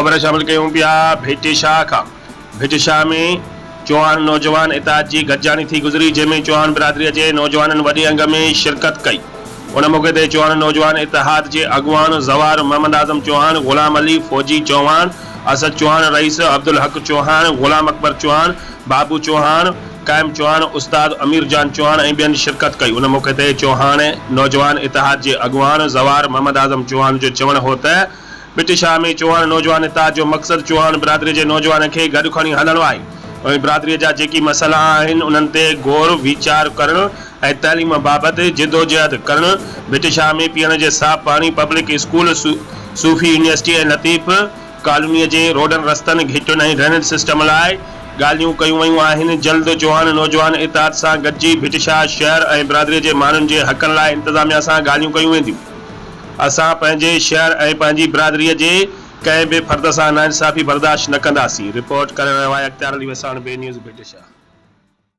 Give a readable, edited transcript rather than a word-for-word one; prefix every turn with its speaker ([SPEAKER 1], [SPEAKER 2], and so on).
[SPEAKER 1] خبر شامل ڪيون پيا ڀٽ شاهه کان. ڀٽ شاهه ۾ چوهاڻ نوجوان اتحاد جي گڏجاڻي ٿي گذري جنهن ۾ چوهاڻ برادري جي نوجوانن وڏي انگ ۾ شرڪت ڪئي. ان موقعي تي چوهاڻ نوجوان اتحاد جي اڳواڻ زوار محمد اعظم چوهاڻ، غلام علي فوجي چوهاڻ، اسد چوهاڻ، رئيس عبدالحق چوهاڻ، غلام اڪبر چوهاڻ، بابو چوهاڻ، قائم چوهاڻ، استاد امير جان چوهاڻ ۽ ٻين شرڪت ڪئي. ان موقعي تي چوهاڻ نوجوان اتحاد جي اڳواڻ زوار محمد اعظم چوهاڻ جو چوڻ هو ته ڀٽ شاهه ۾ چوهاڻ نوجوان اتحاد جو مقصد چوهاڻ برادري جي نوجوانن کي گڏ کڻي هلڻ آهي ۽ برادري جا جيڪي مسئلا آهن انهن تي غور ويچار ڪرڻ ۽ تعليم بابت جدوجهد ڪرڻ. ڀٽ شاهه ۾ پيئڻ جي صاف پاڻي، پبلڪ اسڪول، صوفي يونيورسٽي ۽ لطيف ڪالونيء جي روڊن رستن، گهٽين ۽ ڊرينيج سسٽم لاء ڳالهيون ڪيون ويون آهن. جلد چوهاڻ نوجوان اتحاد سان گڏجي ڀٽ شاهه شهر ۽ برادري جي ماڻهن جي حقن لاء انتظاميا سان ڳالهيون ڪيون وينديون. اسان پنهنجي شهر ۽ پنهنجي برادريء جي ڪنهن به فرد سان ناانصافي برداشت نه ڪنداسين. رپورٽ ڪري رهيو آهي اختيار علي وساڻ، بي نيوز، ڀٽ شاهه.